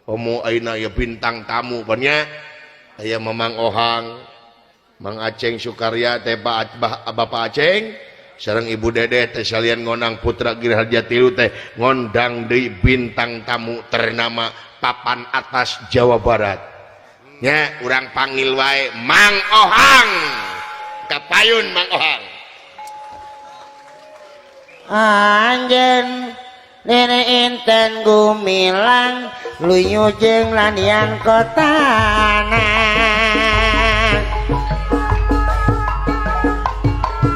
Homo ayeuna aya bintang tamu banyak aya Mamang Ohang, Mang Aceng Sukarya teh Bapak Aceng sareng Ibu Dedeh teh salian ngondang Putra Giri Harja tilu teh ngondang deui bintang tamu ternama papan atas Jawa Barat. Nya urang panggil wae Mang Ohang. Kapayun Mang Ohang. Anjeun nene inten gumilang luyu jeung lanian kotana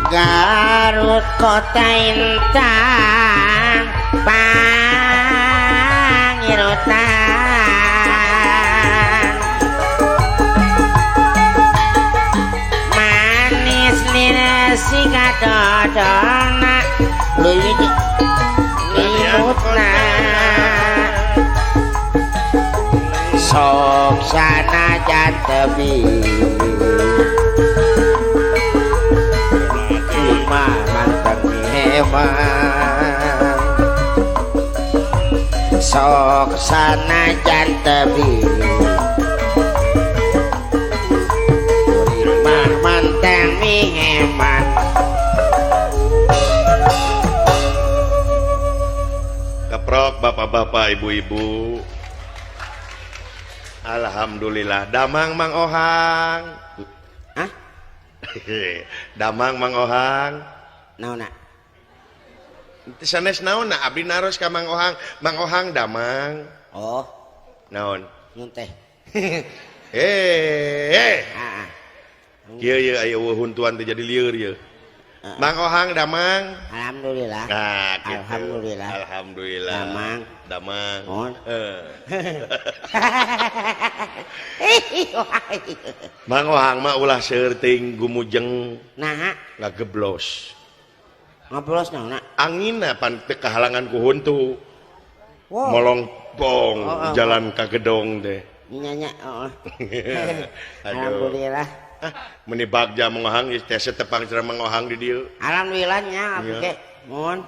Garut kota intan pangirutan manis lina siga dodona luyu limutna sok sanajan tebi lima manteng hewan sok sanajan tebi lima manteng hewan. Keprok bapak-bapak ibu-ibu. Alhamdulillah damang Mang Ohang. Hah? Damang Mang Ohang. Naonna? Sanes naonna abdi naros ka Mang Ohang. Mang Ohang damang. Oh. Naon? Nyun teh. Eh. Heeh. Kieu ye aya huntuan teh jadi lieur ye. Mang Ohang damang. Alhamdulillah. Nah, gitu. Alhamdulillah. Alhamdulillah. Damang. Damang. Mohon. Mang Ohang mah ulah seueur teuing gumujeng. Naha? Ngageblos. Ngeblos naonna? Anginna pan teu kahalangan ku huntu. Wow. Molongpong oh, oh. Jalan ka gedong teh. Nya nya, heeh. Alhamdulillah. Ah, meni bagja Mang Ohang geus teh setepang cenah Mang Ohang di dieu. Alhamdulillah nya abdi ge. Nuhun.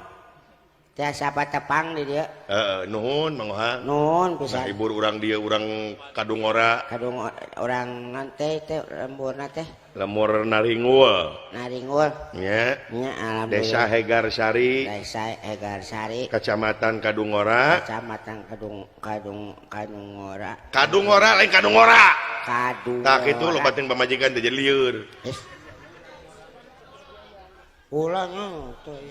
Tiasa patepang di dieu. Heeh, nuhun Mang Ohang. Nuhun pisan. Ngahibur urang dieu urang Kadungora. Kadung urang nanti teh lemburna teh. Lembur Naringgul. Naringgul. Nya. Nya alhamdulillah. Desa Hegarsari. Desa Hegarsari. Kecamatan Kadungora. Kecamatan Kadungora. Kadungora lain Kadungora. Kadungora. Tah kitu loba teuing pamajikan teh jadi lieur. Ulah teh.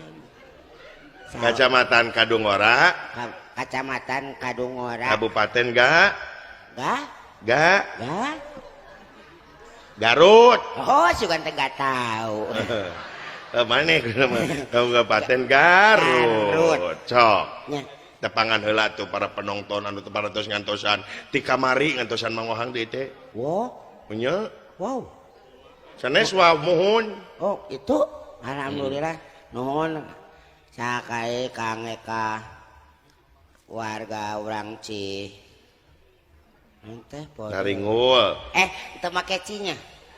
Kecamatan Kadungora. Kecamatan Kadungora. Kabupaten Ga? Ga? Ga? Ga? Garut. Oh, sugan teh enggak tahu. Maneh Kabupaten Garut. Cok. Nya. Tepangan heula tuh para penonton anu parantos ngantosan ti kamari ngantosan Mang Ohang deui teh. Wow. Nya. Wow. Sanes wa muhun. Oh, itu alhamdulillah. Nuhun. Sakai Kang Eka warga urang Ci teh Naringgul. Teu make cinya.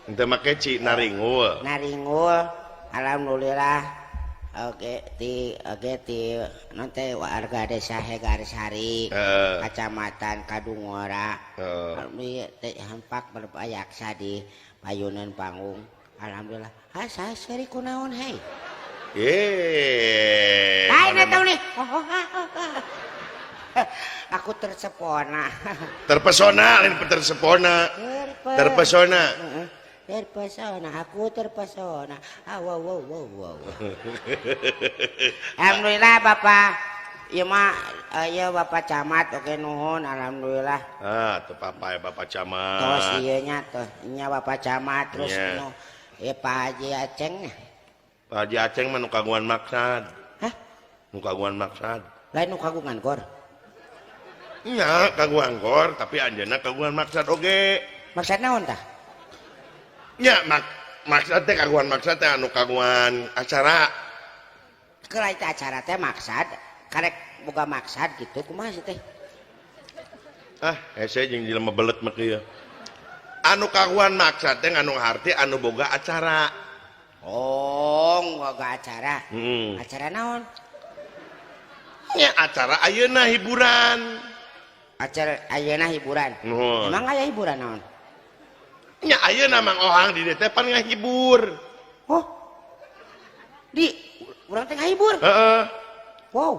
Teu make ci Naringgul. Naringgul. Alhamdulillah. Oke ti non teh warga Desa Hegarsari, Kecamatan Kadungora. Alhamdulillah teh hampak berpayaksa di payunan panggung. Alhamdulillah. Ah, saya seuri kunaon hei. Lain tahu nih. Aku tersepona. Terpesona, lain tersepona. Terpesona. Terpesona, aku terpesona. Ah, wow, wow, wow, wow. Alhamdulillah Bapak. Ieu mah ieu Bapak Camat oke nuhun alhamdulillah. Ah, teu apa-apa ya Bapak Camat. Tos ieu nya tuh, nya Bapak Camat terus nu ieu Pak Haji Aceng. Pak Haji Aceng mah nu kagungan maksad. Hah? Nu kagungan maksad. Lain nu kagungan gor. Nya kagungan gor tapi anjeunna kagungan maksad oge. Maksad naon tah? Nya maksad teh kagungan maksad teh anu kagungan acara. Keur eta acara teh maksad, karek boga maksad gitu kumaha sih teh? Ah, hese jeung jelema belet mah kieu. Anu kagungan maksad teh anu harti anu boga acara. Oh, boga acara. Acara naon? Nya acara ayeuna hiburan. Acara ayeuna hiburan. Nuhun. Emang aya hiburan naon? Nya ayeuna Mang Ohang di dieu teh pan ngahibur. Oh. Di urang teh ngahibur. Heeh. Wow.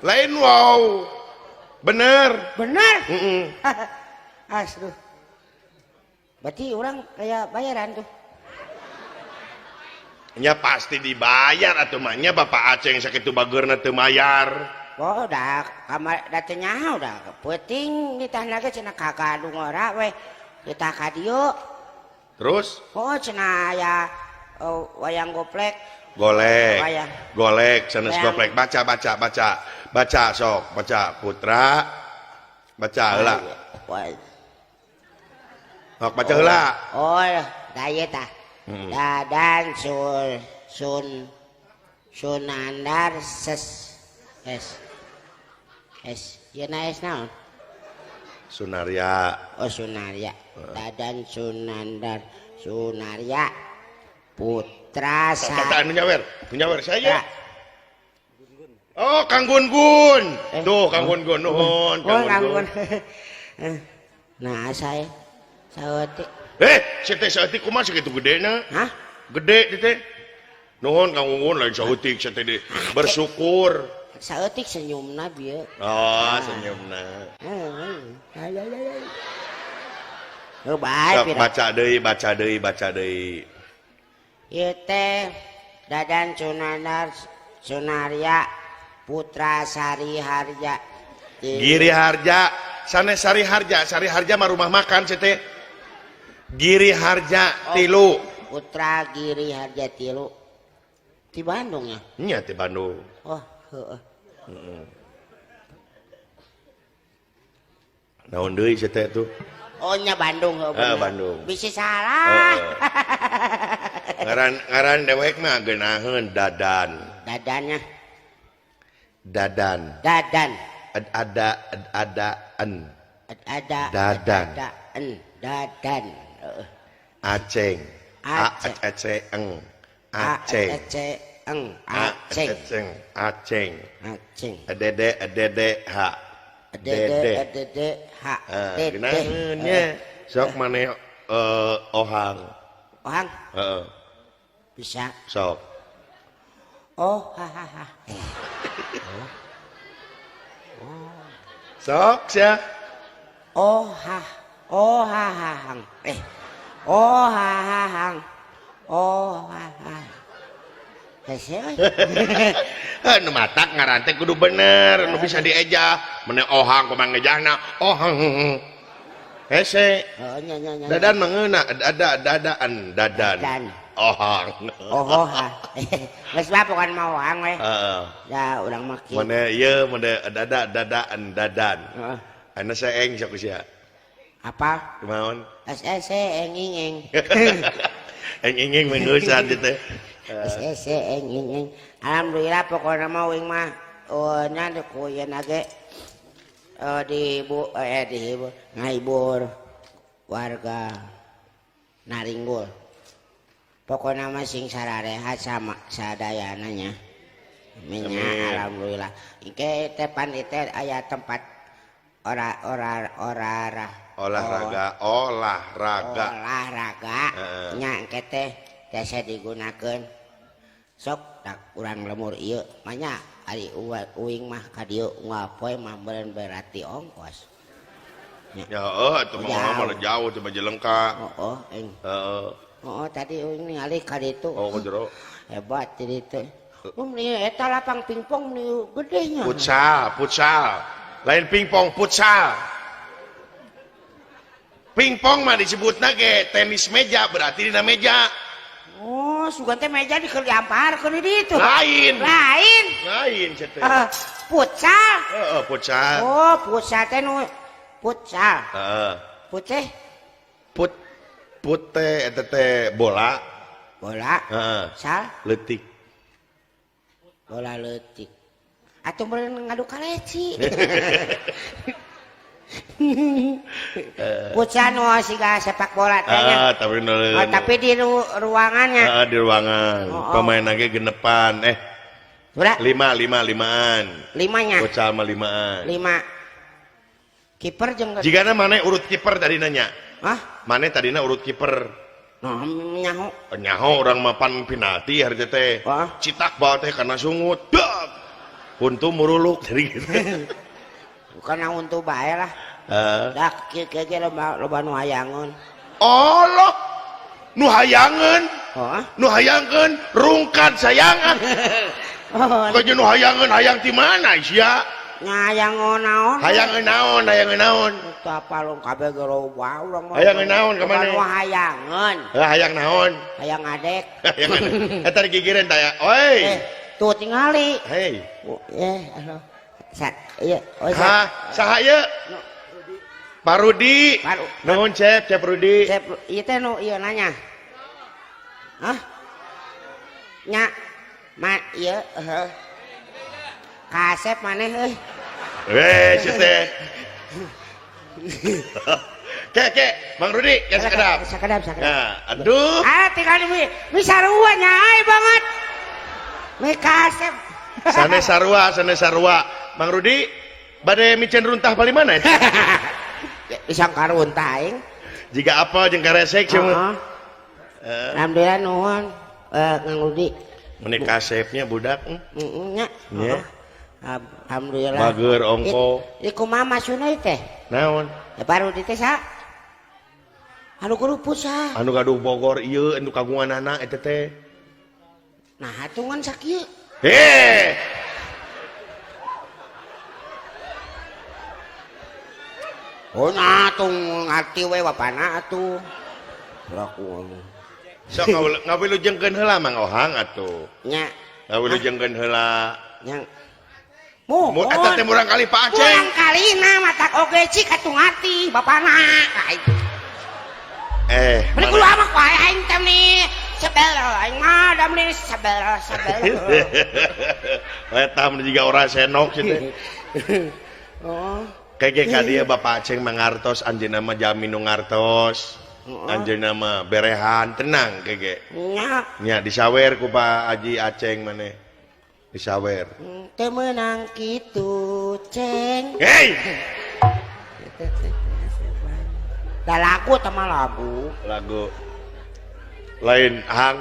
Lain wow. Bener. Bener. Heeh. Asduh. Berarti orang kayak bayaran tuh. Nya pasti dibayar atuh mah nya Bapak Aceng sakitu bageurna teu mayar. Oh, dah kamar da teu nyaho dah. Peuting ditah ge cenah kagadung ora we. Ditah ka dieu. Terus? Oh, cenah aya wayang goplek. Golek. Wayang. Golek sanes Wayang. Goplek baca baca baca. Baca sok, baca Putra. Baca heula. Sok baca heula. Oh, da ieu tah. Dadan sul sun Sunandar ses S S ieu na S naon? Sunarya. Oh, Sunarya. Dadan Sunandar Sunarya Putra sa. Kata anu nyawer, nyawer saya. Oh, Kang Gun-Gun. Tuh, Kang Gun-Gun nuhun, Oh, Kang Gun-Gun. Nah, saya saeutik. Si teh saeutik kumaha sakitu gedena? Hah? Gede teh. Nuhun Kang Gun-Gun lain saeutik sia teh bersyukur. Saeutik senyumna bieu. Oh, senyumna. Heeh. Oh, bae Sok baca deui, baca deui, baca deui. Ieu teh Dadan Sunandar Sunarya Putra Sari Harja. Giri Harja, sanes Sari Harja, Sari Harja mah rumah makan sia teh. Giri Harja tilu. Putra Giri Harja tilu. Di Bandung ya? Nya di Bandung. Oh, heeh. Heeh. Naon deui sia teh tuh? Oh, nya Bandung heuh bener. Bandung. Bisi salah. Ngaran ngaran dewek mah geunaheun Dadan. Dadannya. Dadan. Dadan. Ada adaan. Ada Dadan. Adaan. Dadan. Aceng. A C Eng. Aceng. A C Eng. Aceng. Aceng. Aceng. Aceng. Dede Dede H. Dede Dede H. Dede. Geunaheun nya. Sok maneh Ohang. Ohang? Heeh. Bisa. Sok. Oh, ha ha ha. Sok sia. Oh ha. Oh ha ha hang. Oh ha ha hang. Oh ha ha. Hese euy. Nu matak ngaran teh kudu bener, nu bisa dieja. Mene Ohang kumaha ngejahna? Ohang. Hese. Oh, nya nya nya. Dadan mangeuna ada dadaan dadan. Dadan. Ohang. Oh ha. Geus mah pokona mah ohang we. Heeh. Da urang mah kieu. Mene ieu mene dada dadaan dadan. Heeh. Anu seeng sok sia. Apa? Kumaon? S S eng ing eng. Eng ing ing mengeusan teh. S S eng ing eng. Alhamdulillah pokona mah uing mah nya ku yeuna ge di dihibur ngahibur warga Naringgul. Pokona mah sing sararehat sama sadayana nya. Amin. Alhamdulillah. Engke teh pan teh aya tempat ora ora ora olahraga olahraga olahraga nya engke teh tiasa digunakeun. Sok tak urang lemur ieu mah nya ari uing mah ka dieu unggal poe mah meureun berarti ongkos. Ya heuh atuh mah mah jauh teh Majalengka. Heeh, eng. Heeh. Oh, tadi uing ningali ka ditu. Oh, jero. Hebat di ditu. Meni eta lapang pingpong meni gede nya. Futsal, futsal. Lain pingpong, futsal. Pingpong mah disebutna ge tenis meja berarti dina meja. Oh, sugan teh meja diamparkeun di ditu. Lain. Lain. Lain sia teh. Futsal. Heeh, futsal. Oh, futsal teh nu futsal. Heeh. Put teh? Put put teh eta teh bola. Bola. Heeh. Sal? Leutik. Bola leutik. Atuh meureun ngadu kaleci. Futsal nu siga sepak bola teh nya. Tapi oh, tapi di ruangannya. Heeh, di ruangan. Oh, oh. Pemain ge genepan. Berapa? 5 5 5-an. Limanya. Futsal mah 5-an. 5. Kiper jeung jigana maneh urut kiper tadi nanya. Hah? Maneh tadina urut kiper. Nah, nyaho. Nyaho urang mah pan penalti harita teh. Citak bal teh kana sungut. Dak. Huntu muruluk jadi gitu. Bukan huntu bae lah. Heeh. Dak kieu ge loba nu hayangeun. Allah. Nu hayangeun. Heeh. Nu hayangkeun rungkad sayangan. Oh. Kok nu hayangeun hayang ti mana sia? Hayang naon? Hayang naon? Hayang naon? Teu apal kabeh ge loba urang mah. Hayang naon ka maneh? Nu hayangeun. Heuh hayang naon? Hayang adek. Hayang adek. Eta digigireun tah ya. Oi. Tuh tingali. Hei. Halo. Sa ieu. Oh, ha, saha ieu? Pak Rudi. Nuhun Cep, Cep Rudi. Cep, ieu teh nu ieu nanya. Hah? Nya. Ma ieu heuh. Kasep maneh euy. Weh, si teh. Ke, Mang Rudi, ya sakedap. Sakedap, sakedap. Nah, aduh. Ah, tinggal mi sarua nya ai banget. Mi kasep. Sane sarua, sane sarua. Mang Rudi, bade miceun runtah paling mana eta? Disangka runtah aing. Jika apa jeung karesek sia mah. Heeh. Alhamdulillah nuhun, Kang Rudi. Meni kasepnya budak. Heeh nya. Nya. Alhamdulillah. Bager ongko. Ieu kumaha maksudna ieu teh? Naon? Ya baru di teh sa. Anu keruput sa. Anu gaduh Bogor ieu anu kagunganana eta teh. Nah, hatungan sakieu. Heh. Oh, nah tung ngarti we bapana atuh. Laku. Sok ngawilujengkeun heula Mang Ohang atuh. Nya. Ngawilujengkeun heula. Nya. Muhun. Eta teh murang kali Pak Aceng. Murang kalina matak oge cik atuh ngarti bapana. Meni kudu amak wae aing teh nih. Sebel aing mah da meni sebel sebel. Eta mun jiga ora senok cenah. Oh. Kege ka dieu Bapak Aceng mangartos anjeunna mah jami nu ngartos. Anjeunna mah berehan tenang kege. Nya. Nya disawer ku Pak Haji Aceng maneh. Disawer. Teu meunang kitu, Ceng. Hei. Da lagu teh mah lagu. Lagu. Lain hang.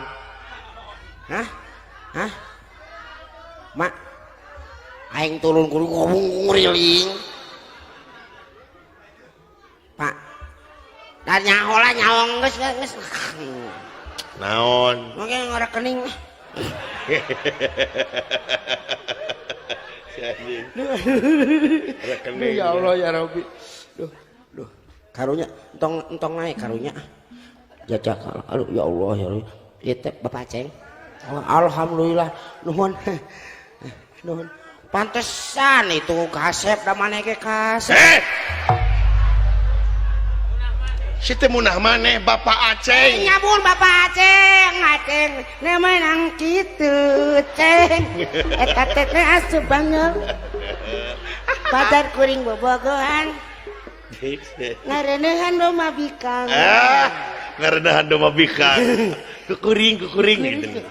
Hah? Hah? Mak. Aing turun kudu ngomong nguriling. Pak. Da nyaho lah nyaho geus geus. Naon? Mungkin ngarekening. Rekening. Ya Allah ya Rabbi. Duh, duh. Karunya entong entong naik karunya. Jajak aduh ya Allah ya Rabbi. Ieu teh Bapak Aceng. Alhamdulillah nuhun. Nuhun. Pantesan itu kasep da maneh ge kasep. Si teh munah maneh Bapak Aceng. Nyabun Bapak Aceng, Aceng ne meunang kitu, Ceng. Eta teh teh asup banget. Pacar kuring bobogohan. Ngareneuhan domba bikang. Ah, ngareneuhan domba bikang. Kukuring, kukuring gitu.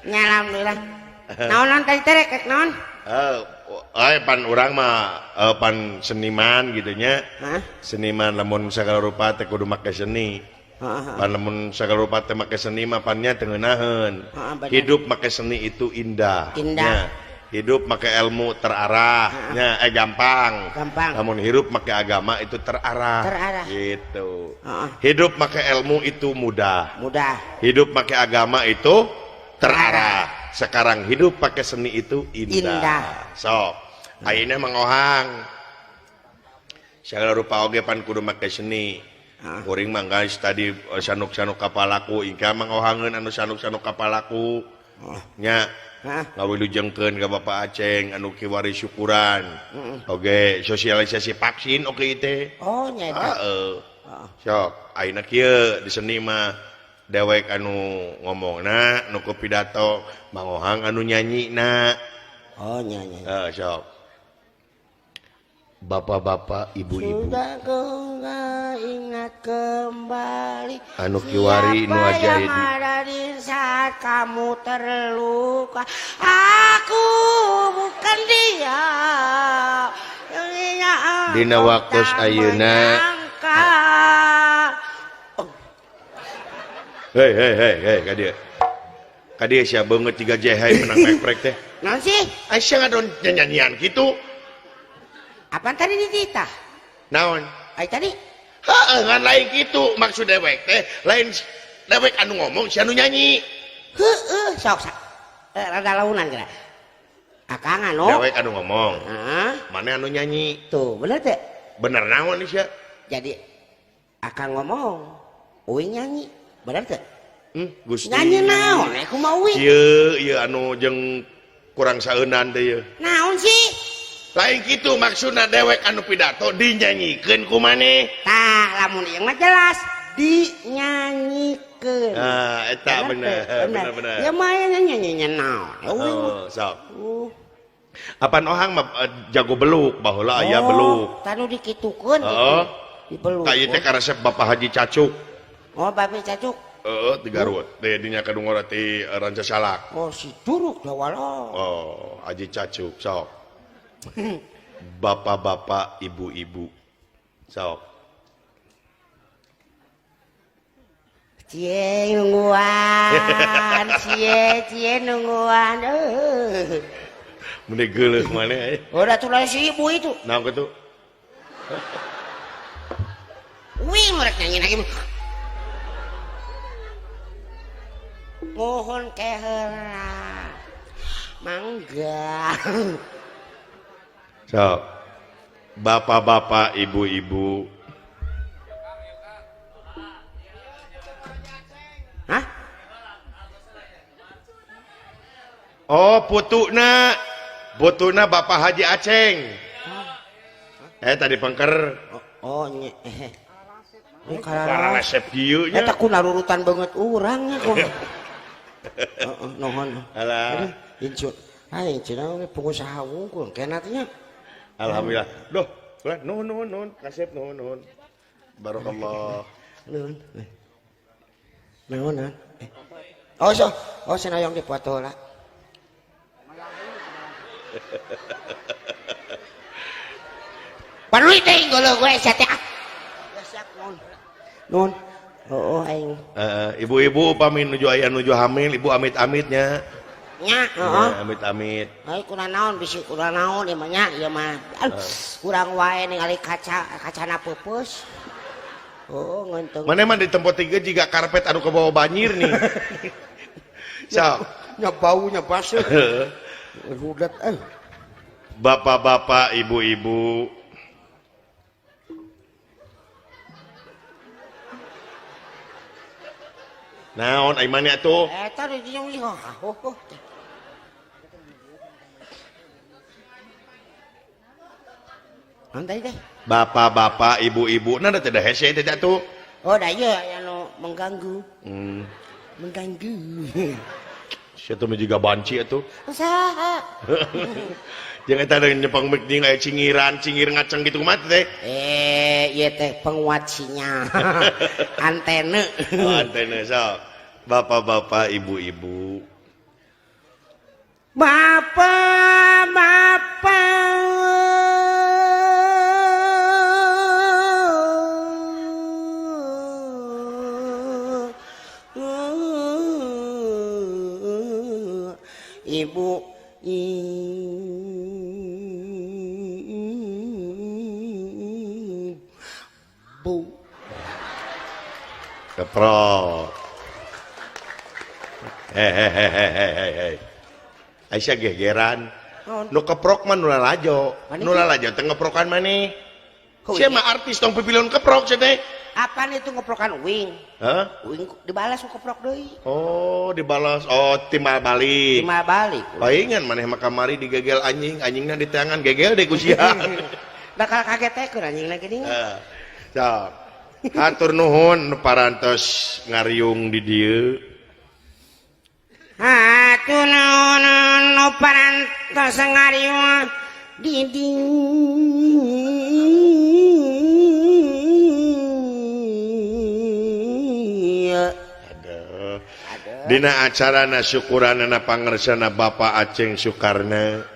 Nya alhamdulillah. Naonan tadi teh rek naon? Pan urang mah pan seniman gitu nya. Seniman lamun sagala rupa teh kudu make seni. Pan lamun sagala rupa teh make seni mah pannya teu ngeunaheun. Hidup make seni itu indah. Indah. Hidup make ilmu terarah nya, gampang. Gampang. Lamun hirup make agama itu terarah. Terarah. Gitu. Hidup make ilmu itu mudah. Mudah. Hidup make agama itu terarah. Sekarang hidup pakai seni itu indah. Indah. Sok, ayeuna Mang Ohang. Sagala rupa oge pan kudu make seni. Kuring mah guys tadi sanuk-sanuk kapalaku, ingka Mang Ohangeun anu sanuk-sanuk kapalaku. Nya, ngawilujengkeun ka Bapak Aceng anu kiwari syukuran. Oge sosialisasi vaksin oge teh. Oh nya eta. Heeh. Sok, ayeuna kieu di seni mah dewek anu ngomongna nu ku pidato Mang Ohang anu nyanyina. Oh nyanyi. Sok. Bapak-bapak, ibu-ibu. Sudah kau ingat kembali anu kiwari nu siapa yang ajaib. ada di saat kamu terluka. Aku bukan dia. Dina waktu ayeuna. Hei hei hei hei ka dieu. Ka dieu sia beungeut tiga jehe menang meprek teh. Naon sih? Aisyah ngadon nyanyian kitu. Apaan tadi dititah? Naon? Ai tadi? Heeh, ngan lain kitu maksud dewek teh, lain dewek anu ngomong si anu nyanyi. Heeh, sok rada launan geura. Akang anu? Dewek anu ngomong. Heeh. Mana anu nyanyi? Tuh, bener teh? Bener naon sia? Jadi akang ngomong, uing nyanyi. Bener teh? Gusti. Nyanyi naon? Kumaha uing? Ieu ieu anu jeung kurang saeunan teh ieu. Naon sih? Lain kitu maksudna dewek anu pidato dinyanyikeun ku maneh. Tah, lamun ieu mah jelas dinyanyikeun. Ah, eta bener. Bener bener. Ya mah nyanyi naon? Oh, sok. Apan ohang mah jago beluk baheula aya beluk. Tanu dikitukeun kitu. Heeh. Dibeluk. Tah ieu teh karesep Bapak Haji Cacuk. Oh, Bapak Cacuk. Heeh, di Garut. Teh dinya ka Dungora ti Rancasalak. Oh, si Curug Jawala. Oh, Haji Cacuk sok. Bapak-bapak, ibu-ibu. Sok. Cie nungguan, cie cie nungguan. Mending geuleuh maneh. Oh, da tuh si ibu itu. Naon kitu? Wih, mereka nyanyi lagi. Mohon keheula. Mangga. So, bapak-bapak, ibu-ibu. Hah? Oh, putuna. Putuna Bapak Haji Aceng. Tadi pengker. Oh, nye. Kararesep kieu nya. Eta ku narurutan banget urang nya kok. Heeh, nuhun. Alah. Incu. Aing cenah pengusaha wungkul kena teh nya. Alhamdulillah. Duh, nuhun nuhun nuhun, kasep nuhun nuhun. Barakallah. Nuhun. Nuhun. Oh, so, oh cenah yang dipoto lah. Perlu teh geuleuh gue sia teh. Ya siap nuhun. Nuhun. Oh, aing. Ibu-ibu upami nuju aya nuju hamil, ibu amit-amitnya. Nya, heeh. Amit-amit. Ai kurang naon bisi kurang naon ieu mah nya, ieu mah. Kurang wae ningali kaca, kacana peupeus. Oh, ngenteng. Mana mah di tempat tiga jiga karpet anu kebawa banjir nih. Sok. Nya baunya baseuh. Rudet eh. Bapak-bapak, ibu-ibu. Naon ai maneh atuh? Eta di dieu oh. Naon tadi teh? Bapak-bapak, ibu-ibu, nah teh da hese teh atuh. Oh, da ieu anu mengganggu. Mengganggu. Sia teh juga banci atuh. Saha? Jeung eta nyepeng mic jeung aya cingiran, cingir ngaceng kitu kumaha teh? Ieu teh penguat sinyal. Antena. Oh, antena sok. Bapak-bapak, ibu-ibu. Bapak, bapak. Ibu, ibu. Keprok. Hehehehehehe. Aisyah gegeran. Nu keprok mah nu lalajo. Nu lalajo teh ngeprokan maneh. Sia mah artis tong pipiliun keprok sia teh. Apaan itu ngeprokan uing? Hah? Uing dibalas ku keprok deui. Oh, dibalas. Oh, timbal balik. Timbal balik. Paingan maneh mah kamari digegel anjing, anjingna di tangan gegel deui ku sia. Bakal kaget teh keur anjingna geuning. Heeh. Sok. Hatur nuhun nu parantos ngariung di dieu. Hatur nuhun nu parantos ngariung di dieu. Aduh. Dina acarana syukuranana pangersana Bapak Aceng Sukarna.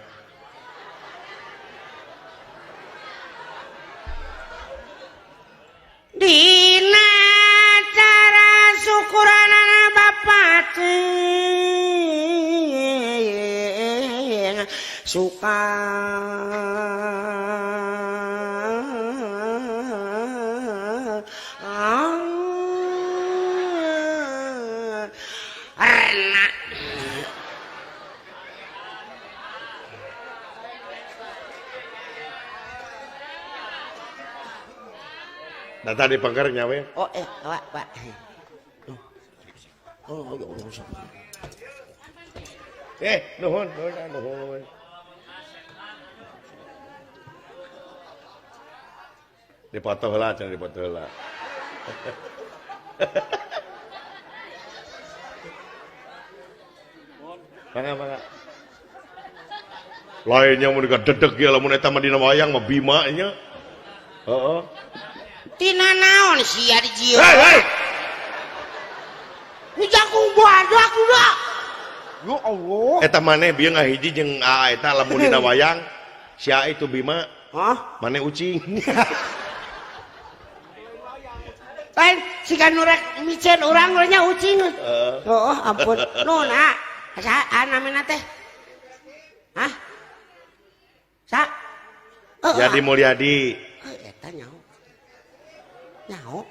Suka Arna. Data di pengkernya we. Oh Pak, Pak. Oh, ya Allah. Nuhun, nuhun, nuhun. Dipoto heula, cenah dipoto heula. Mangga, mangga. Lainnya mun digadedeg ge lamun eta mah dina wayang mah Bima nya. Heeh. Tina naon sia di jieu? Hei, hei. Nu jangkung badak udah. Ya Allah. Eta maneh bieu ngahiji jeung aa eta lamun dina wayang sia itu Bima. Hah? Maneh ucing. Lain siga nu rek miceun urang nya ucing. Oh, ampun. Nuhun, ah. Saha namina teh? Hah? Sa? Jadi Mulyadi. Eta nyaho. Nyaho.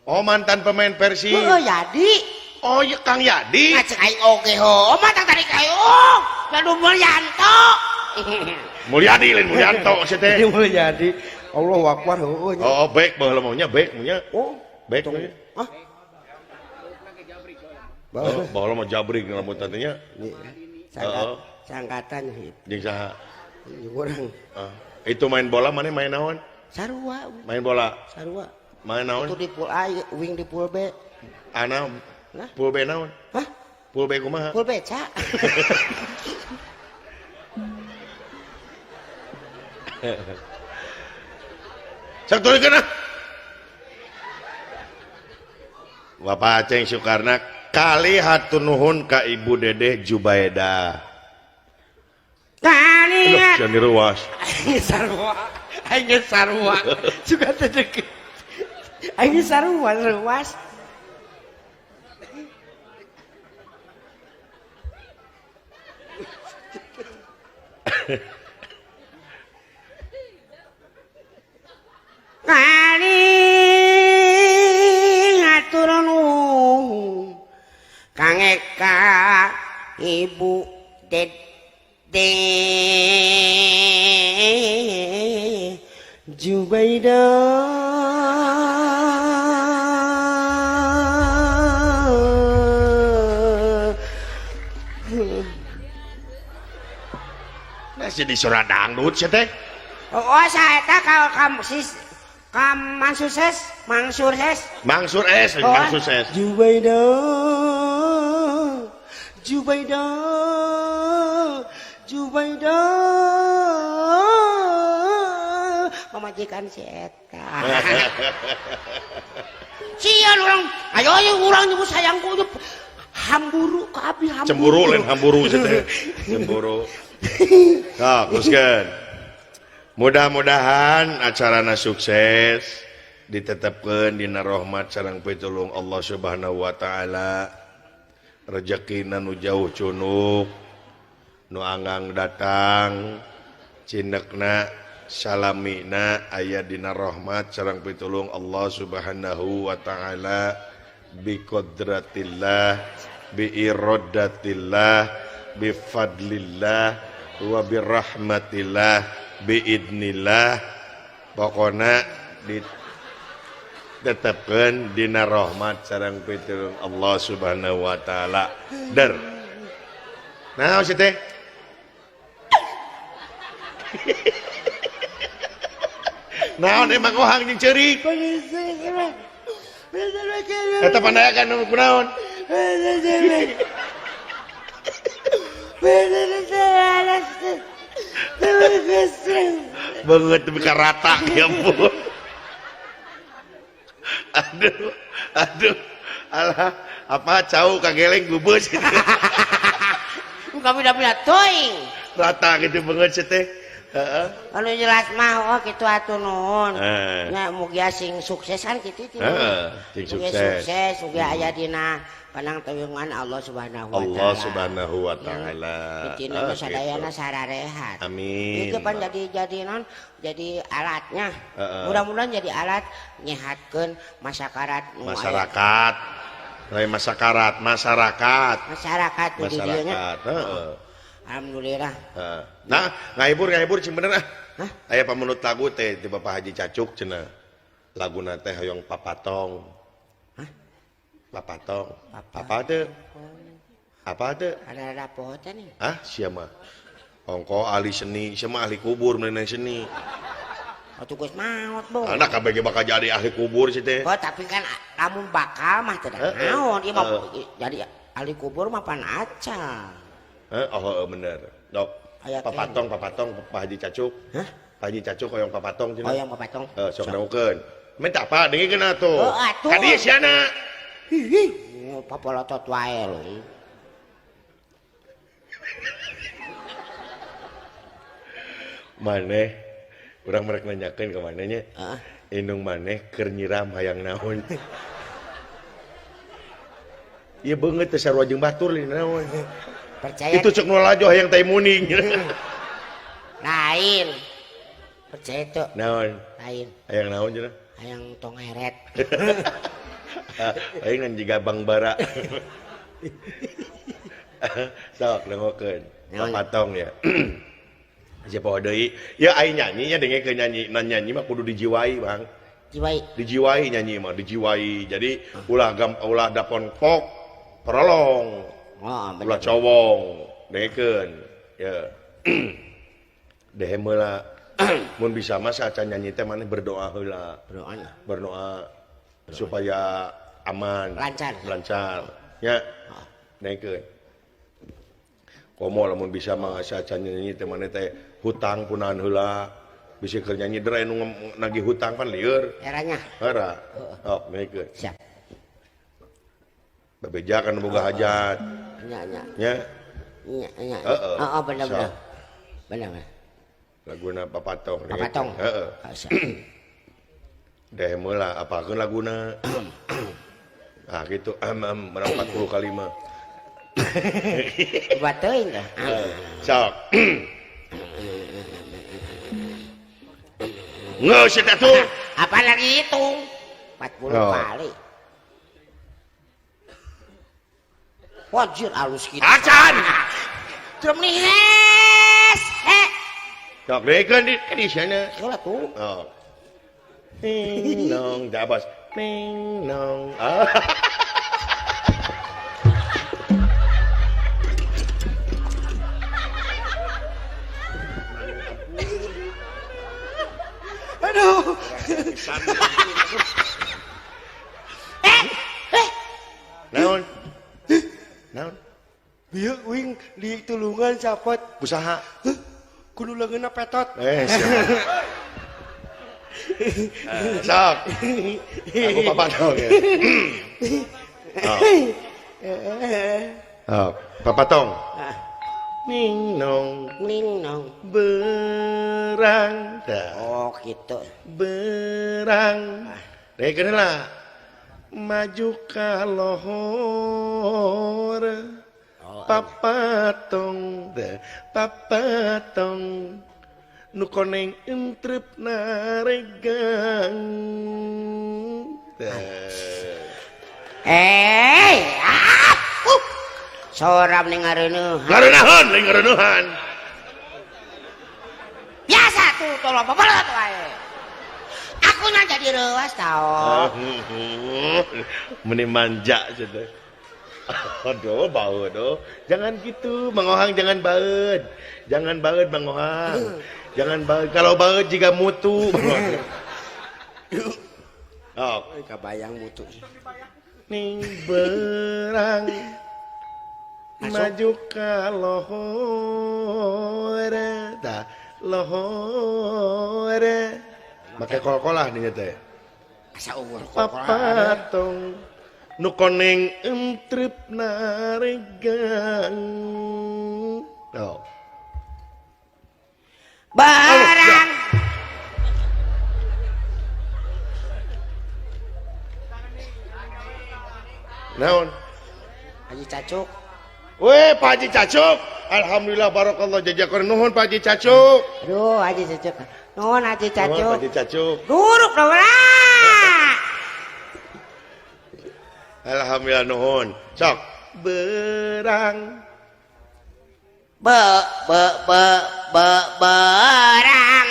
Oh, mantan pemain Persib. Oh, Yadi. Oh, ya Kang Yadi. Ngacek aing oge ho. Oh, mata tarik aing. Oh, Yadi Mulyanto. Mulyadi lain Mulyanto sia teh. Mulyadi. Allahu akbar heueuh nya. Oh, baik baheula mah nya baik nya. Oh, baik. Hah? Oh, baheula mah jabrik rambut teh nya. Heeh. Sangkatan jeung saha? Jeung urang. Itu main bola mana main naon? Sarua. Main bola. Sarua. Main naon? Itu di pool A, wing di pool B. Ana pool B naon? Hah? Pool B kumaha? Pool beca. Sok turunkeun ah. Bapak Aceng Sukarna kali hatur nuhun ka Ibu Dedeh Jubaedah. Kali jangan diruas. Aing sarua. Aing sarua. Juga teh deket. Aing sarua ruas. Kali ngatur nuhun Kang Eka Ibu Dede Jubaedah. Nah, jadi suara dangdut sih teh. Oh, saya tak kalau kamu sis kam mangsur ses, mangsur ses. Mangsur es, oh, mangsur ses. Jubaedah, Jubaedah, Jubaedah. Pamajikan si eta. Sian urang, ayo ayo urang nyebut sayangku hamburu ka abi hamburu. Cemburu lain hamburu sih teh. Cemburu. Nah, teruskan. Mudah-mudahan acarana sukses ditetapkeun dina rahmat sareng pitulung Allah Subhanahu wa taala. Rezekina nu jauh cunuk, nu anggang datang, cinekna salamina aya dina rahmat sareng pitulung Allah Subhanahu wa taala bi qudratillah bi iradatillah bi fadlillah wa bi rahmatillah biidnillah. Pokona ditetapkeun dina rahmat sareng pitulung Allah Subhanahu wa taala. Der. Nah, sih teh. Naon emang ohang jeung ceurik? Eta pandayakan kunaon? Banget buka rata ya ampun. Aduh, aduh, alah, apa cau kageleng gubus gitu. Muka beda-beda toing. Rata gitu banget sih teh. Heeh. Anu jelas mah oh kitu atuh nuhun. Nya mugia sing sukses kan kitu teh. Heeh, sing sukses. Sukses mugia aya dina Panang tawingan Allah Subhanahu wa taala. Allah Subhanahu wa taala. Dicina sadayana sararehat. Amin. Itu pan jadi non jadi alatnya. Mudah-mudahan jadi alat nyehatkeun masyarakat. Masyarakat. Lain masyarakat, masyarakat. Masyarakat di dieu nya. Heeh. Alhamdulillah. Nah, ngahibur cing bener ah. Hah? Aya pamunut lagu teh di Bapak Haji Cacuk cenah. Laguna teh hoyong papatong. Hah? Papatong. Apa teh? Apa teh? Ada poho teh nih. Ah, sia mah. Ongko ahli seni, sia mah ahli kubur mengenai seni. Atuh geus maot, Bo. Anak kabeh bakal jadi ahli kubur sih teh. Oh, tapi kan lamun bakal mah teh naon ieu mah jadi ahli kubur mah pan acan. Oh bener. Dok. Papatong, papatong Pak Haji Cacuk. Hah? Pak Haji Cacuk hoyong papatong cenah. Hoyong papatong. Heeh, sok dangukeun. Minta apa dengekeun atuh. Oh, atuh. Ka dieu siana. Hi, papolotot wae lho. Maneh urang merek nanyakeun ka maneh nya. Heeh. Indung maneh keur nyiram hayang naon. Ieu beungeut teh sarua jeung batur lin naon. Percaya itu cek nu lalajo hayang tai muning. Lain. Percaya tuh. Naon? Lain. Hayang naon cenah? Hayang tong heret. Aing ngan jiga Bang Bara. Sok dengokeun. Papatong ya. Siapa deui? Ya aing nyanyi nya dengekeun nyanyi. Nah nyanyi mah kudu dijiwai, Bang. Jiwai. Dijiwai nyanyi mah, dijiwai. Jadi ulah gam ulah dapon pok perolong. Oh, ulah cowong, dengekeun. Ya. Dehem heula. Mun bisa mah saca nyanyi teh maneh berdoa heula. Berdoa. Berdoa supaya aman, lancar. Lancar. Ya. Dengekeun. Komo lamun bisa mah saca nyanyi teh maneh teh hutang punahan heula. Bisa keur nyanyi dere nu nagih hutang pan lieur. Eranya. Era. Oh, dengekeun. Siap. Bebeja kan boga hajat. Nya nya. Nya. Nya nya. Heeh, bener bener. Bener. Laguna Papatong. Papatong. Heeh. Deh heula apakeun laguna. Ah gitu menang 40 kali mah. Coba teuing teh. Sok. Geus eta tuh. Apalagi hitung 40 kali. Wajir alus gitu. Acan. Drum nih hes. He. Sok dengekeun di sana. Heula tuh. Oh. Ning nong dabas. Ning nong. Ah. Aduh. Naon? Naon? Bieu uing di tulungan sapot. Usaha. Kudu leungeunna petot. Siap. Sok. Aku papatong ya. Oh. Papatong. Ning nong, ning nong. Berang. Oh, gitu. Berang. Dengekeun heula. Maju ka lohor. Papatong, papatong. Nu koneng entrep naregang. Soram ning ngareuneuhan. Ngareuneuhan, ning ngareuneuhan. Biasa tuh tolong papalot wae. Aku nya jadi reuas tau. Meni manja cenah. Aduh, bau aduh. Jangan gitu, Mang Ohang jangan baeud. Jangan baeud Mang Ohang. Jangan baeud. Kalau baeud jiga mutu. Oh, kabayang mutu. Ning berang maju ka lohor tah lohor. Make kol-kolah dinya teh. Asa umur kol-kolah. Papatong nu koneng entrep naregang. Oh. Barang. Naon? Cacuk. Weh, Pak Haji Cacuk. Alhamdulillah barakallah jajakon nuhun Pak Haji Cacuk. Aduh, Haji Cacuk. Nuhun Haji Cacuk. Nuhun Pak Haji Cacuk. Duruk dong lah. Alhamdulillah nuhun. Sok berang. Be be be be berang.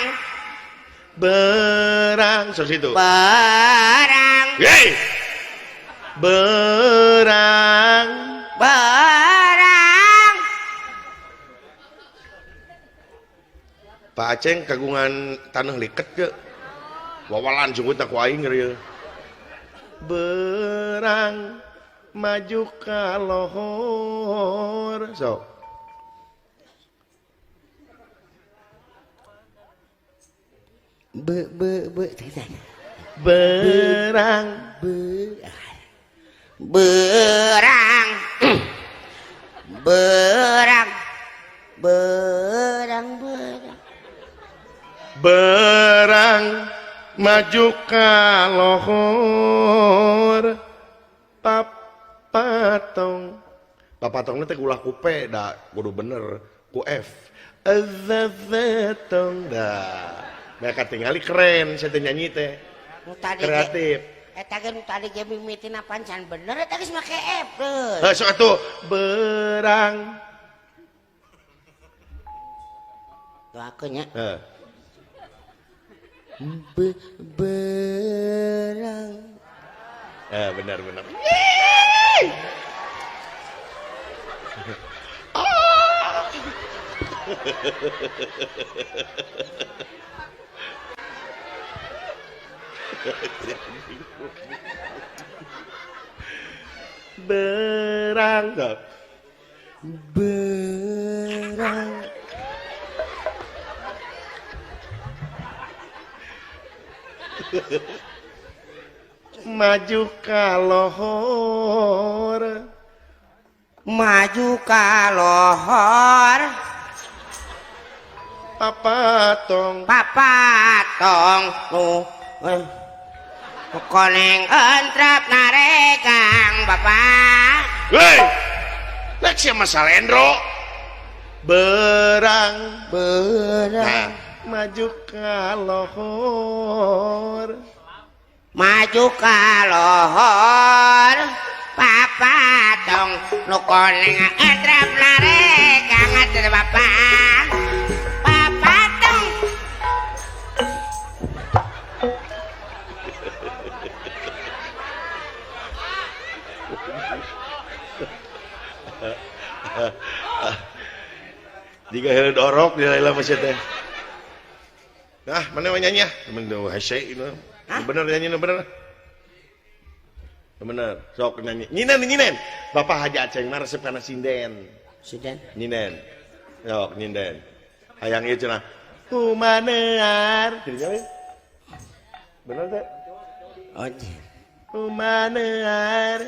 Berang sok situ. Berang. Hei. Berang. Berang. Pak Aceng kagungan tanah liket ke wawalan jenggut aku aing ngeri. Berang maju ka lohor sok. Be be be berang be berang berang berang berang berang maju ka lohor papatong papatong teh ulah ku P da kudu bener ku F ezetong da mereka tingali keren saya teh nyanyi teh kreatif. Eta ge nu tadi ge mimitina pancan bener eta geus make F deui. Heuh sok atuh berang doakeun nya. Heuh. Berang. Benar benar. Berang. Berang. Maju ka lohor maju ka lohor papatong papatong nu koneng entrep naregang bapak. Hei, lek sia Masalendro berang berang. Nah, maju ka lohor maju ka lohor papatong nu koneng entrep naregang atuh bapak papatong. Jika heuleuh dorok di laila masih teh. Nah, mana mau nyanyi ya? Temen hese itu. Bener nyanyi bener. Bener, sok nyanyi. Nyinen nyinen. Bapak Haji Aceng mah resep kana sinden. Sinden. Nyinden. Sok nyinden. Hayang ieu cenah. Humanear. Jadi nyanyi. Bener teh? Oh. Humanear.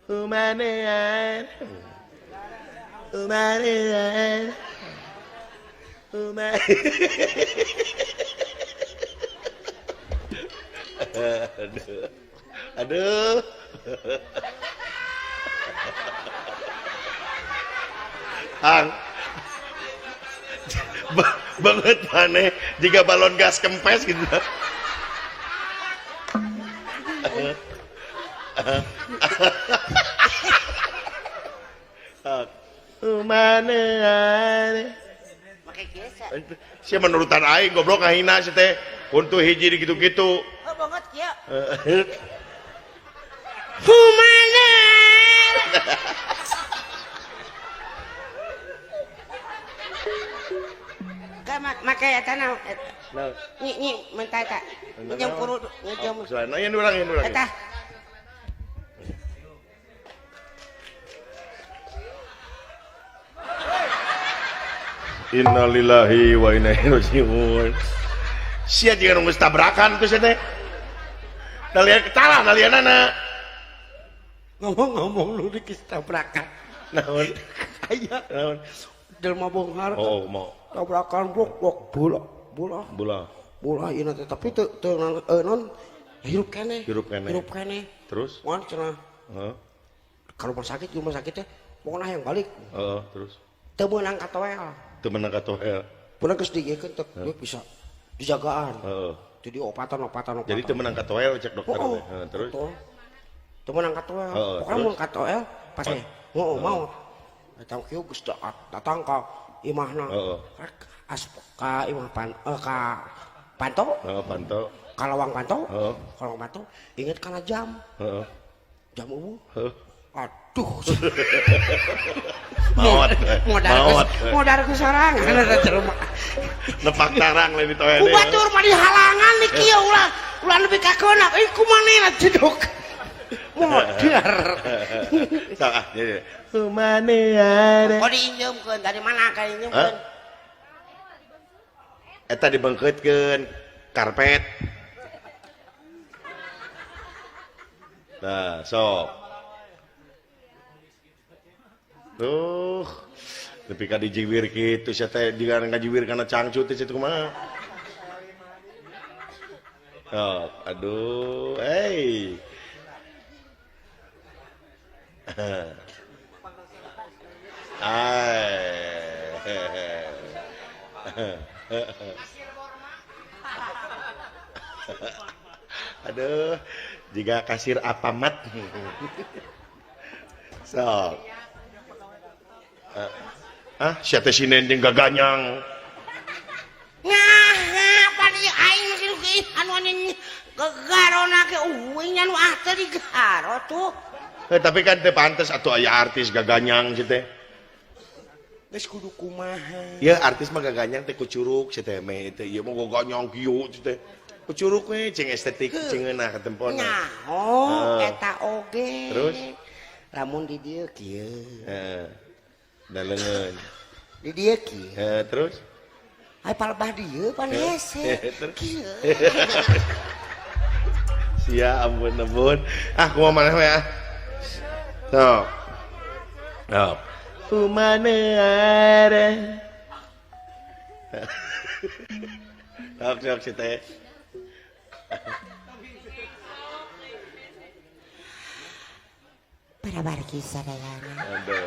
Humanear. Humanear. Humanear. Aduh. Aduh. Hang. Banget maneh jika balon gas kempes gitu. Humanear. Sia menurutan aing goblok ngahina sia teh. Kuntu hiji di gitu-gitu. Oh banget kieu. Humanear. Ka make eta naon? Nyi nyi mentah eta. Minjem kuru minjem. Selain aya urang ieu urang. Eta. Innalillahi wa inna ilaihi raji'un. Sia jiga nu geus tabrakan tuh sia teh. Dalian ketalah dalianana. Ngomong-ngomong lu dikis tabrakan. Naon? Aya. Naon? Jelema bonghar. Oh, mau. Tabrakan blok blok bola bola. Bola. Bola ieu teh tapi teu teu non hirup keneh. Hirup keneh. Hirup keneh. Terus? Wan cenah. Heeh. Ka rumah sakit teh pokona hayang balik. Heeh, terus teu meunang ka toel. Teu meunang ka toel. Pulang geus digekeun teh bisa dijagaan. Heeh. Jadi opatan. Jadi teu meunang ka toel cek dokter teh. Heeh, terus teu meunang ka toel. Pokona mun ka toel pas teh. Heeh, mau. Datang kieu geus datang ka imahna. Heeh. Asup ka imah ka panto. Heeh, panto. Ka lawang panto. Heeh. Ka lawang panto inget kana jam. Heeh. Jam eueuh. Heeh. Aduh. Maot. Modar ku sorangan eta jelema. Nepak tarang lain di toel. Ku batur mah dihalangan di kieu ulah. Ulah nepi ka keuna. Euy kumanehna jedog. Modar. Sok ah. Kumanehna. Kok diinjeumkeun dari mana ka diinjeumkeun? Eta dibengkeutkeun karpet. Nah, sok. Tuh, nepi ka dijiwir kitu sia teh jiga ngajiwir kana cangcut teh situ kumaha. Oh, aduh, hey. Aduh, jika kasir apamat. Sok. Ah, sia teh sinen jeung gaganyang. Nah, pan ieu aing kieu anu gegarona ge eueuh anu ah teh digaro tuh. Tapi kan teu pantes atuh aya artis gaganyang sia teh. Geus kudu kumaha. Ya artis mah gaganyang teh kucuruk sia teh meh teh ieu mah gaganyang kieu sia teh. Kucuruk we cing estetik cing ngeunah katempona. Nyaho eta oge. Terus lamun di dieu kieu. Heeh. Da leungeun. Di dieu kieu. Heeh, terus ai palebah dieu pan hese. Kieu. Sia ampun ampun. Ah kumaha maneh we ah. Sok. Sok. Kumane are. Sok sok si teh. Para barki sadayana. Aduh.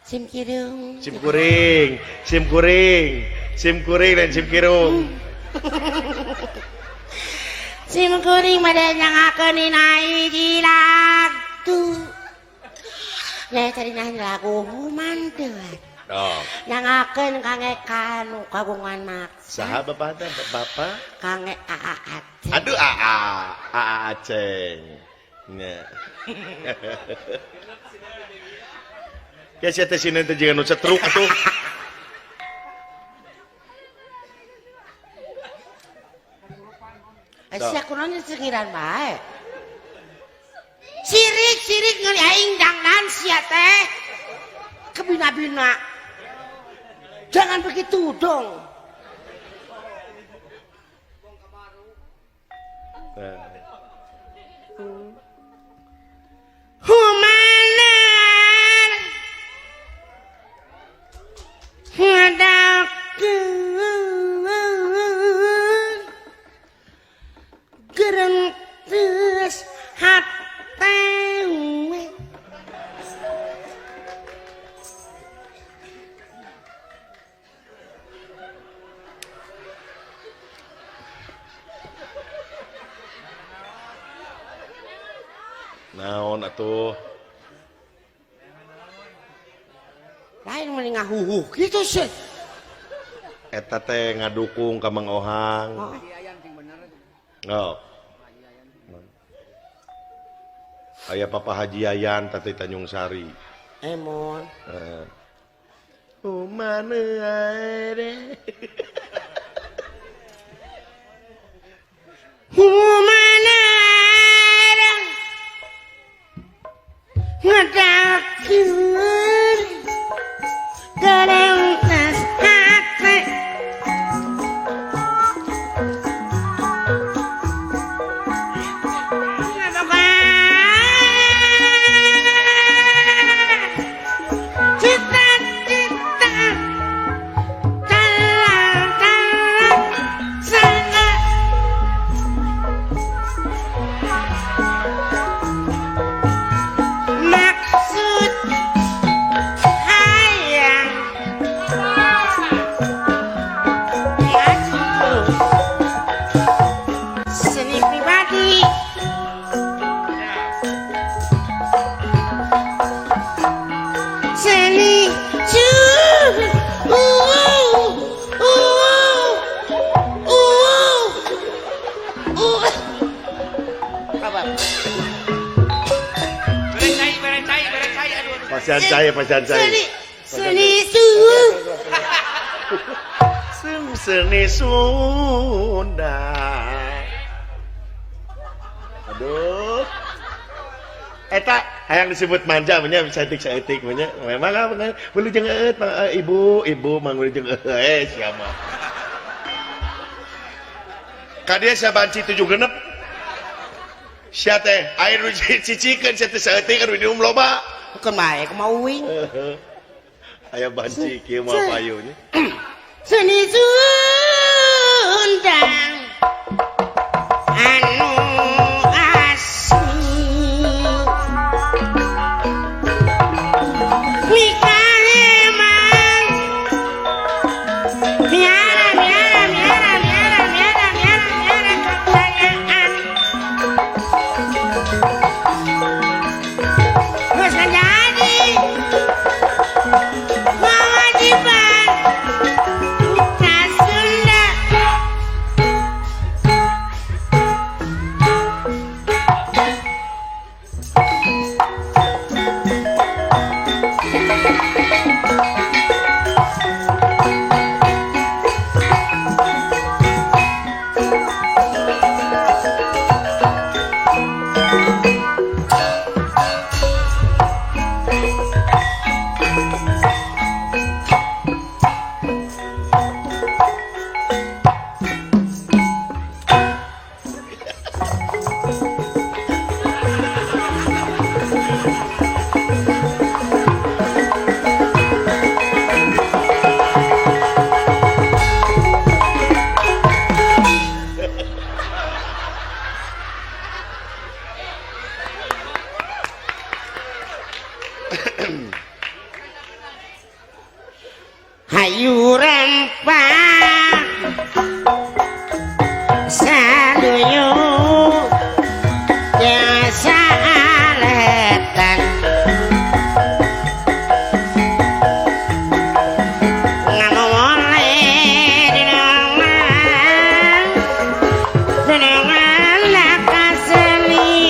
Sim kirung. Sim kuring, sim kuring, sim kuring dan sim kirung. Sim kuring mada nyangakeun dina hiji lagu. Nya tadi nyanyi lagu humanteun. Oh. Nyangakeun kangge kanu kagungan maksa. Saha bapak teh? Bapak? Kangge Aa Aceng. Aduh Aa, Aa Aceng. Nya. Ya sia teh sieun teh jiga nu cetruk atuh. Sia kunaon cengiran bae. Sirik-sirik ngeuli aing dangdan sia teh. Kebina-bina. Jangan begitu dong. Humanar ngadakeun gerentes hate we. Naon atuh? Lain mending ngahuhuh gitu sih. Eta teh ngadukung ka Mang Ohang. Oh. Oh. Aya Papa Haji Yayan tadi Tanjung Sari. Emon. Heeh. Kumane are. Humana ngadakeun gerentes hate. Cita-cita talang-talang sana. Pasian cai, pasian cai. Seni Sunda. Seni Sunda. Aduh. Eta hayang disebut manja nya saeutik-saeutik nya. Memang apa wilujeng eueut ibu, ibu mang wilujeng eueut siapa. Ka dia sabanci 7 genep. Sia teh air nu cicikeun sia teh saeutik anu minum loba. Keun bae kumaha uing. Aya banci kieu mah payu nya. Seni Sunda anu asli mikaheman miara miara miara miara miara miara miara kekayaan geus jadi kewajiban putra Sunda. Hayu rempah saluyu jasa aletan ngamole dinongan dinongan lakasenian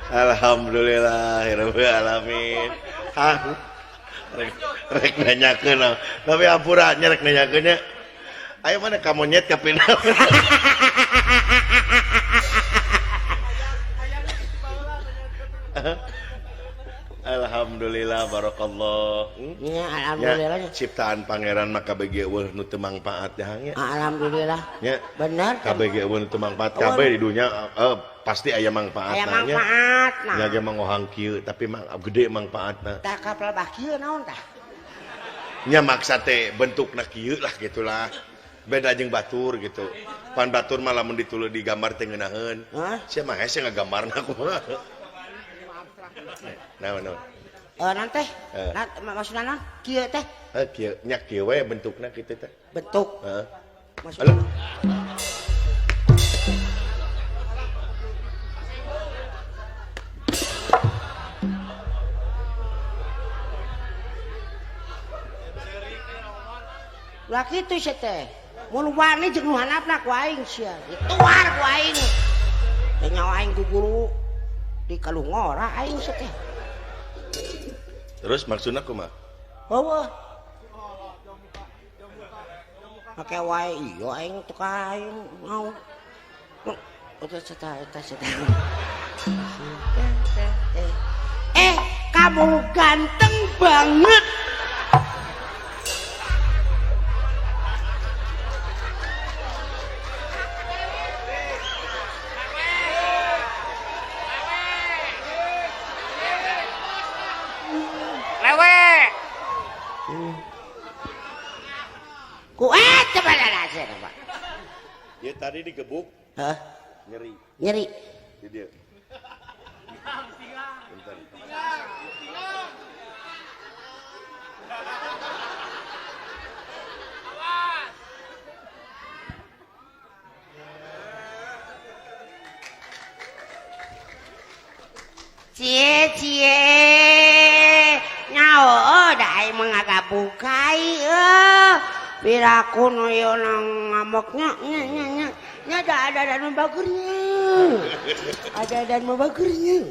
Alhamdulillahirabbil alamin. Rek nanyakeun tapi ampura nya rek nanyakeun nya. Ayo mana ka monyet ka pindah. Alhamdulillah barakallah. Nya alhamdulillah ya, ciptaan pangeran mah KBG eueuh nu teu mangpaat nya. Alhamdulillah. Nya bener. KBG eueuh nu teu mangpaat kabeh di dunya pasti aya mangpaatna nya. Aya mangpaatna. Nya ge mangohang kieu tapi mang gede mangpaatna. Tah kapal bah kieu naon tah? Nya maksa teh bentukna kieu lah gitulah. Beda jeung batur gitu. Pan batur mah lamun dituluy digambar teh ngeunaheun. Sia mah hese ngagambarna kumaha. Naon naon. Naon teh? Maksudna naon? Kieu teh? Kieu nya kieu we bentukna kitu teh. Bentuk. Heeh. Maksudna. Lah kitu sia teh. Mun wani jeung nu handapna ku aing sia. Dituar ku aing. Teh nyawa aing ku guru di kalungora aing sia teh. Terus maksudna kumaha? Heueuh. Make wae ieu aing teu ka aing mau. Kamu ganteng banget. Lewe. Kuat coba aja, Pak. Ya tadi digebuk. Hah? Nyeri. Nyeri. Jadi dia. Bentar. Cie cie nyao da aing mah ngagabukai eueuh piraku nu ieu ngamuknya nya nya nya nya da ada dan bagernya. Ada dan bagernya.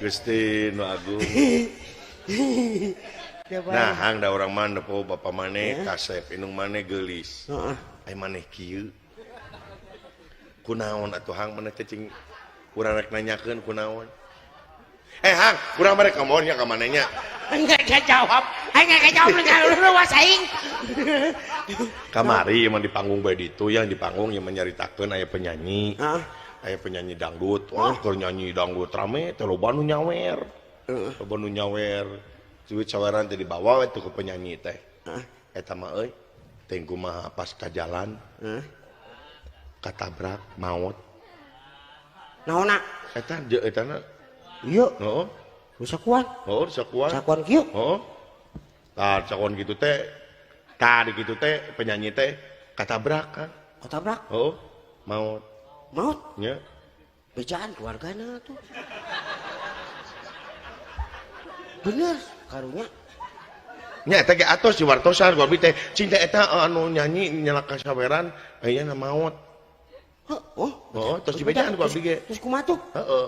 Gusti nu agung. Nah, hang da urang mah nepo bapa maneh kasep indung maneh geulis. Heeh. Ai maneh kieu. Kunaon atuh hang maneh teh cing urang rek nanyakeun kunaon. Hang, urang mah rek ngomong nya ka maneh nya. Enggak jawab. Aing enggak jawab luas aing. Kamari emang di panggung bae ditu yang di panggung yang menyaritakeun aya penyanyi. Heeh. Aya penyanyi dangdut. Wah, keur nyanyi dangdut rame teh loba nu nyawer. Heeh. Loba nu nyawer. Duit saweran teh dibawa we tuh ke penyanyi teh. Heeh. Eta mah euy, teh kumaha pas ka jalan. Heeh. Katabrak maot. Naonna? Eta je etana. Ieu. Heeh. Sakuan. Heeh, sakuan. Sakuan kieu. Heeh. Tah sakuan kitu teh. Tah di kitu teh penyanyi teh katabrak kan. Katabrak? Heeh. Maot. Maot? Nya. Bejaan keluargana tuh. Bener karunya. Nya eta ge atos di wartosan ku abdi teh cing teh eta anu nyanyi nyelaka saweran aya na maot. Heuh, oh. Heeh, tos dibejaan ku abdi ge. Terus kumaha tuh? Heeh.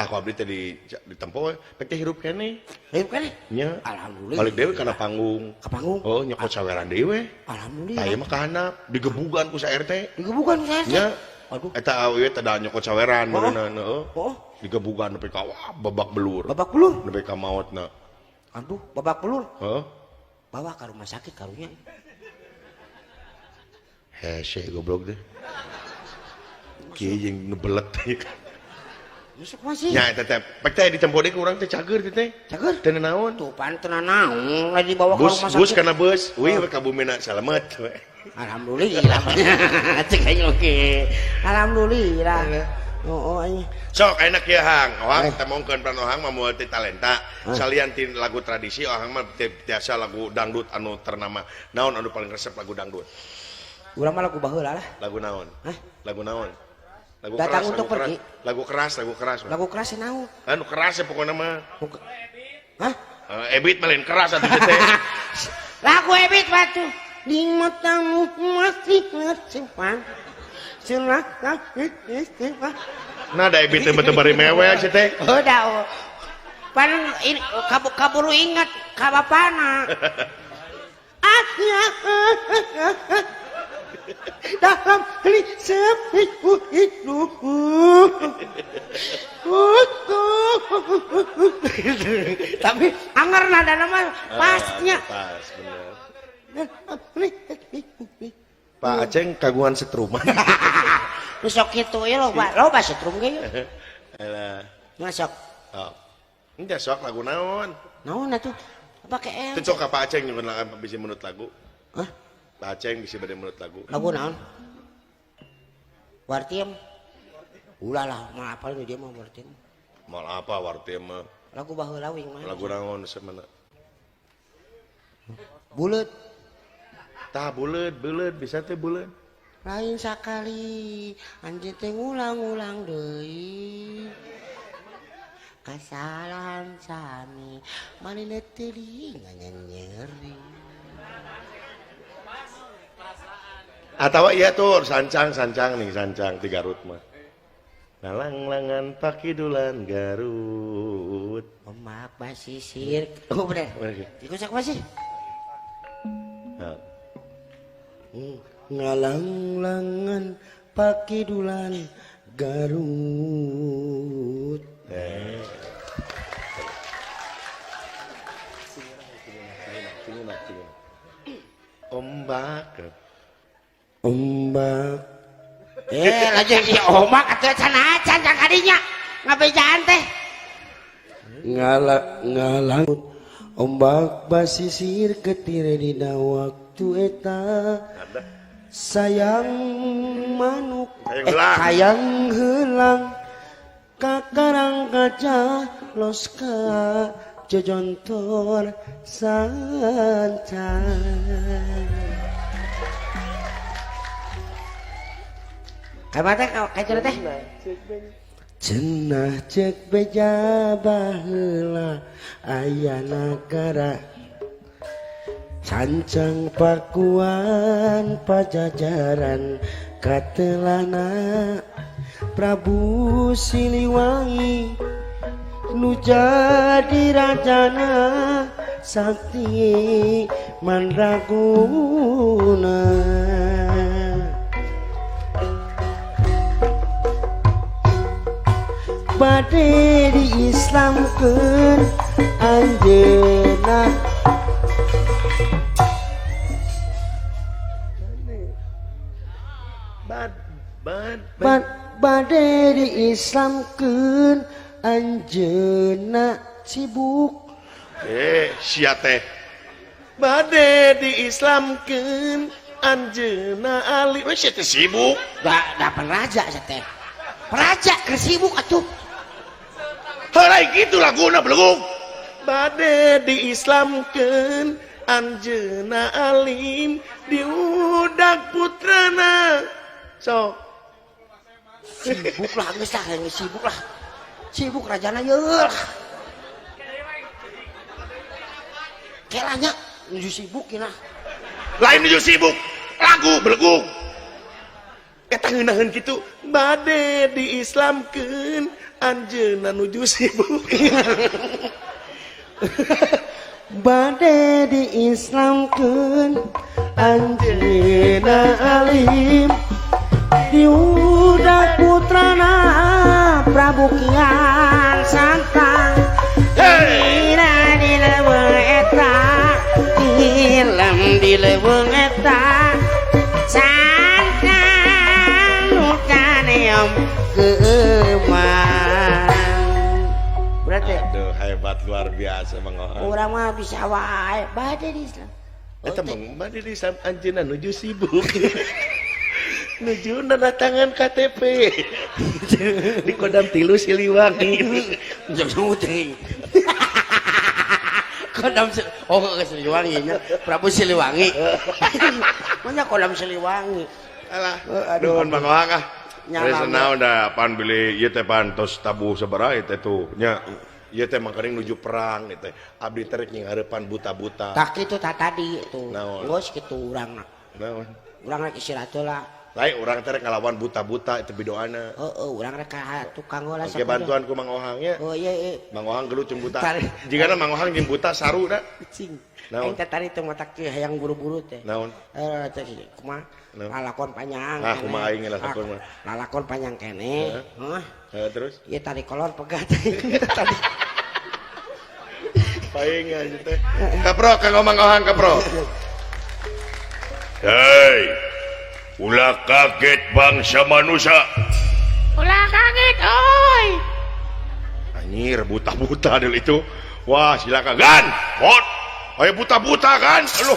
Aku abdi teh di ditempo we, pek teh hirup keneh. Hirup keneh? Nya. Alhamdulillah. Balik deui kana panggung. Ka panggung? Heeh, nyokot saweran deui we. Alhamdulillah. Tah ieu mah ka handap digebugan ku sa RT. Digebugan ku sa RT? Nya. Aduh. Eta awewe teh da nyokot saweran meureunna heeh. Heeh. Digebugan nepi ka wah babak belur. Babak belur? Nepi ka maotna. Aduh, babak belur. Heeh. Bawa ke rumah sakit karunya. Hese goblok deh. Kieu jeung nu belet teh. Masuk masih. Nya eta teh pek teh ditempo deui ku urang teh cager teh teh. Cager? Teu naon? Tuh pan teu nanaon lain dibawa ke rumah sakit. Bus kana bus, wih we ka bumina salamet we. Alhamdulillah. Cek aing oge. Alhamdulillah. Oh, oh, sok enak ya hang. Ohang temongkeun pan ohang mah multi talenta. Salian ti lagu tradisi ohang mah biasa lagu dangdut anu ternama. Naon anu paling resep lagu dangdut? Urang mah lagu baheula lah. Lagu naon? Hah? Lagu naon? Lagu datang keras, untuk lagu pergi. Keras. Lagu keras, lagu keras. Lagu keras naon? Anu keras ya pokoknya mah. Hah? Ebit mah lain keras atuh teh. Lagu Ebit mah tuh di matamu masih tersimpan. Nah, da Ebit teh bari mewek sih teh. Udah. Pan kaburu ingat ka bapana. Dalam sepiku itu. Tapi anger nada nama pasnya. Pas bener. Pak Aceng kagungan setruman. Lu sok kitu ieu loba, loba setrum ge. Alah. Masuk. Oh. Nya sok lagu naon? Naon atuh? Apa ke? Teu sok ka Pak Aceng nyuhun bisa menurut lagu. Hah? Pak Aceng bisa bade menurut lagu. Lagu naon? Wartiem. Ulah lah, mah apal dia mah wartiem. Mal apa wartiem mah? Lagu baheula wing mah. Lagu naon semana? Buleut. Tah buleut, buleut bisa teh buleut. Lain sakali anjeun teh ngulang-ulang deui. Kasalahan sami manehna teuing nyeri. Atawa iya tuh sancang-sancang nih sancang di Garut mah. Nalanglangan pakidulan Garut. Ombak basisir. Oh bener. Iku sak masih. Ngalang-langan pakidulan Garut. Ombak. Ombak. Lagi si ombak atuh can-acan can kadinya. Ngabejaan teh. Ngalang ombak basisir ketir dina waktu eta. Sayang manuk sayang heulang ka karang kaca los ka jojontor sancan. Kamana teh teh? Cenah cek beja baheula aya nagara sancang Pakuan Pajajaran katelana Prabu Siliwangi nu jadi rajana sakti mandraguna. Bade diislamkeun anjeunna bade diislamkeun anjeunna sibuk. Sia teh bade diislamkeun anjeunna ali we sia teh sibuk. Da raja sia teh. Raja keur sibuk atuh. Heulai kitu laguna belung. Bade diislamkeun anjeunna alim diudak putrana. So sibuk lah geus lah sibuk lah. Sibuk rajana yeuh lah. Kelanya nuju sibuk cenah. Lain nuju sibuk, lagu belegung. Eta ngeunaheun kitu bade diislamkeun anjeunna nuju sibuk. Bade diislamkeun anjeunna alim diudak putrana Prabu Kian Santang. Ira di leuweung eta, ilem di leuweung eta, santang nu kaneom keumang. Berarti aduh hebat luar biasa Mang Ohang. Urang mah bisa wae bade di Islam. Eta mah bade di Islam anjeunna nuju sibuk. Nuju nanda tangan KTP di Kodam Tilu Siliwangi. Kodam oh ke Siliwangi nya Prabu Siliwangi. Mana Kodam Siliwangi. Alah, aduh Mang Ohang ah. Geus naon da pan bilih ieu teh pantos tabuh sabaraha ieu teh tuh nya. Ieu teh mangkaring nuju perang ieu teh. Abdi teh rek nyinghareupan buta-buta. Tah kitu tah tadi tuh. Geus kitu urangna. Naon? Urang rek istirahat lah. Lain urang teh rek ngalawan buta-buta itu bidoana. Heeh, urang rek ka tukang heula sakudu. Oke bantuan ku Mang Ohang nya. Oh iya iya. Mang Ohang gelut jeung buta. Jigana Mang Ohang jeung buta saru da. Cing. Aing teh tadi teh matak teh hayang buru-buru teh. Naon? Teh kumaha? Lalakon panjang. Ah kumaha aing lalakon mah. Lalakon panjang keneh. Heuh. Heeh terus? Ieu tadi kolor pegat. Tadi. Paing anjing teh. Kapro Kang Mang Ohang kapro. Hei. Ulah kaget bangsa manusia. Ulah kaget oi. Anjir buta-buta del itu. Wah silakan gan. Hot. Ayo buta-buta kan. Aduh.